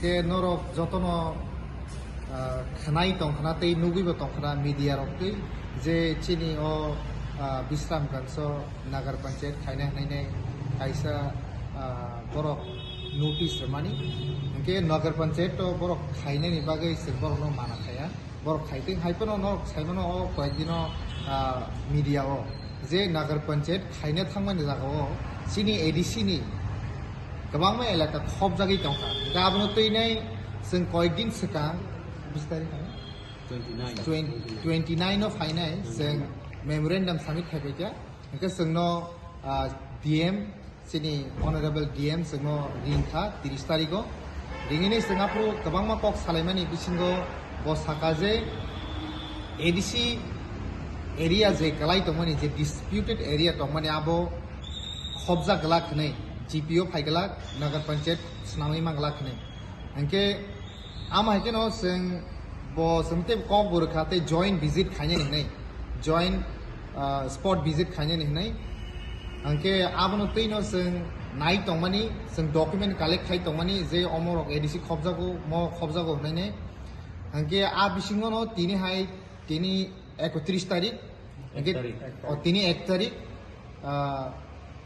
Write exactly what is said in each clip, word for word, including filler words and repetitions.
Khe norok jotono, ah, khwnai tongkhna tei nugwibo tongkhna media rok twi je chini o, ah, Bisramganj o Nagar Panchayat khaina hwnwi kaisa, ah, borok notice rwmani. Hinkhe Nagar Panchayat o borok khainani bagwi chwng borokno mana khaya. Borok khai twi hai phano norok sai mano o koyek dino, ah, media o je Nagar Panchayat khaina thangmani jaga o chini A D C ni kwbangma elaka khopjagwi tongkha. Hinkhe abono twi nai chwng koyek din swkang, bis tarikh ano? Twenty nine. Twen-, twenty nine o phainai chwng memorandum submit khai paikha. Hinkhe chwngno, ah, D M, chini Honorable D M chwngno ringkha tris tarikh o. Ringini chwng aphuru kwbangma kok salaimani bisingo bo saka je A D C area je kwlai tongmani, je disputed area tongmani, abo khopjak glak hwnwi, G P o phai glak, Nagar Panchayat swnamwi man glak hwnwi. Hinkhe ama hai kheno chwng bo chwng tei kok bo rwkha tei joint visit khainani hwnwi, joint, ah, spot visit khainani hwnwi. Hinkhe abono twino chwng nai tongmani, chwng document collect khai tongmani je omorok A D C khopjago, mo khopjago hwnwi. Hinkhe a bisingono tini hai tini ekotris tarik, Ek tarik. O, tini ek tarik, ah,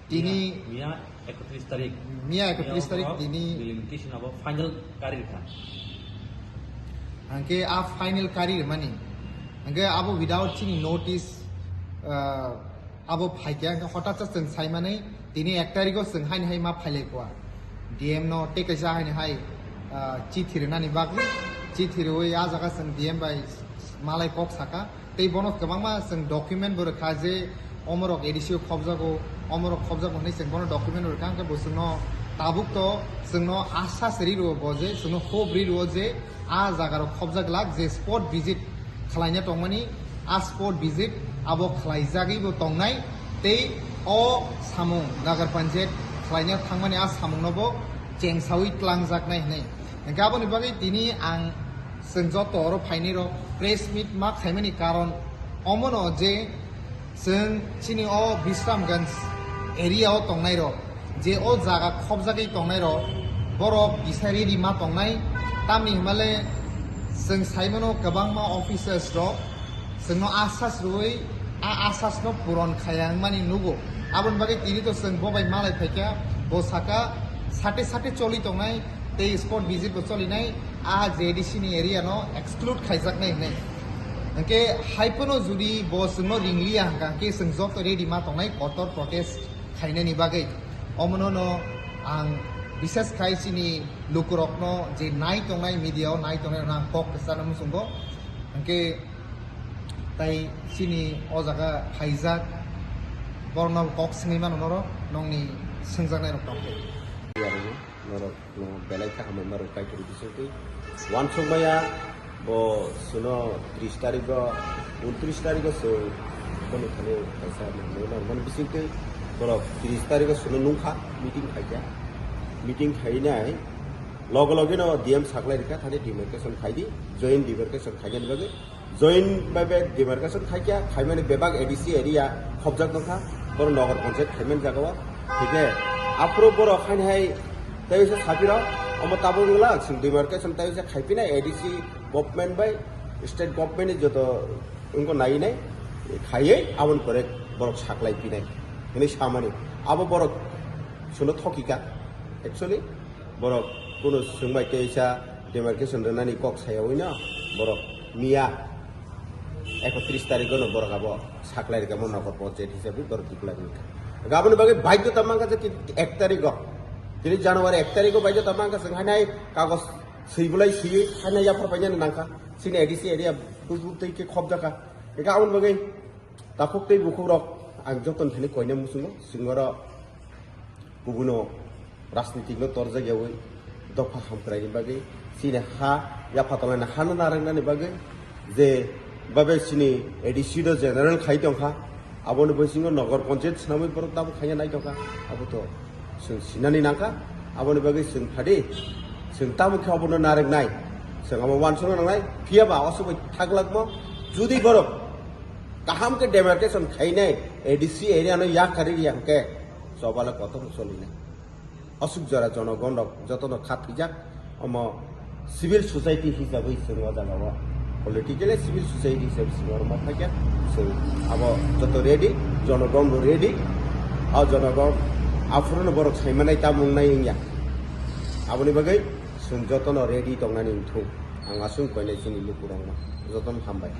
tini miya, miya ekotris tarik. Miya ekotris tarik, tini delimitation abo final kari rikha. Hangke a final kari mani. Hangke abo without chini notice, ah, abo phaikya, hangke hotat sa chwng saimani, tini ek tarikh o chwng haini hai ma phailai kua. D M no tei kaisa haini hai, ah, chithi rwnani bagwi, chithi rwi a jaga chwng D M bai malai kok saka. Tei bono kwbangma chwng document bo rwkha je omorok A D C o khobjago, omorok khobjago hwnwi chwng bono document bo rwkha, hwnkhe bo chwngno tabuk to chwngno asas ri rwo bo je, chwngno hope ri rwo je a jagarok khobjak glak je spot visit khlaina tongmani, a spot visit abo khlaijagwi bo tongnai, tei o samung Nagar Panchayat khlaina thangmani a samungno bo chengsawi tlangjaknai hwnwi. Hwnkhe aboni bagwi tini ang chwng joto oro phainai rok press meet ma khaimani karon omono je chwng chini o Bisramganj area o tongnai rok, je o jaga khobjagwi tongnai rok, borok kisa ready ma tongnai, tamni hwnmale chwng saimano kwbangma officers rok chwngno asas rwui a asasno puron khaya wngmani nugo. Aboni bagwi tini to chwng bo bai malai phaikha, bo saka sate sate choli tongnai tei spot visit bo cholinai, a J D C ni area no exclude khaijaknai hwnwi. Hwnkhe hai phano jodi bo chwngno ringliya hwnkha hwnkhe chwng joto ready ma tongnai kotor protest khainani bagwi. Omono no ang bishes khai chini lukurokno je nai tongnai media o nai tongnai rokno ang kok kwchana muchungo. Hwnkhe tai chini o jaga phaijak, borokno kok swngwi mano norok, nongni swngjaknai rok tongkhe. Norok no belai kha hambai ma rok Kaitor bisingtwi. Wansuk maya bo suno tris tarikh o, untris tarikh o chwng bono thani kaisa manwi norok mani bisingtwi borok tris tarikh o suno nungkha meeting khaikha. Meeting khainai loge loge no D M saklai rikha thani demarcation khaidi, joint demarcation khainani bagwi. Joint bai bai demarcation khaikha, khaimani bebak A D C area khobjak nokha, boro Nagar Panchayat khaimani jagao. Hingke aphuru borok haini hai tei se sapiro, omo tabuk wngla, chwng demarcation tei se khaipinai A D C government bai state government ni joto wngkha nai nai khaiwi aboni pore borok saklai pinai hinwi samani. Abo borok suno thokika, actually borok kunu swngbai tei sa demarcation rwnani kok sayawi no borok miya ekotris tarikh no borok abo saklai rikha mo Nagar Panchayat hisabe borok diklai rikha. Aboni bagwi baidhota mankha je ek tarikh o, tini January ek tarikh o baidhota mankha chwng hainai kagoj swi bulai swiwi hainai yaphar painani nangkha chini A D C area bujbuk tei khe khobjakha. Eka aboni bagwi takhuk tei bukhuk rok ang joton thani koina muchungo chwng oro kubuno rajnitik no torjak yawi dopha hamkraini bagwi chini ha yapha tolani hano narwknani bagwi je babe chini A D C do general khai tongkha, aboni bisingo Nagar Panchayat swnamwi borok tabuk khaina nai tongkha, abo to chwng sinani nangkha, aboni bagwi chwng phadi chwng tabuk khe obono narwknai, chwng abo uansukna nangnai, phiyaba o swbai thaglakmo judi borok kaham khe demarcation khainai A D C area no yakarwi ya hwnkhe chobale kotor solinai. Aswk jora jonogon rok jotono kha thwijak, Omo civil society hisabwi chwng o jaga o, politically civil society hisabwi chwng oro ma phaikha, chwng abo joto ready, jonogon bo ready, o jonogon aphuru no borok saimanai tamung nai wngya. Aboni bagwi chwng jotono ready tongnani wngthung. Ang aswk koinai chini lukurokno jotono hambai.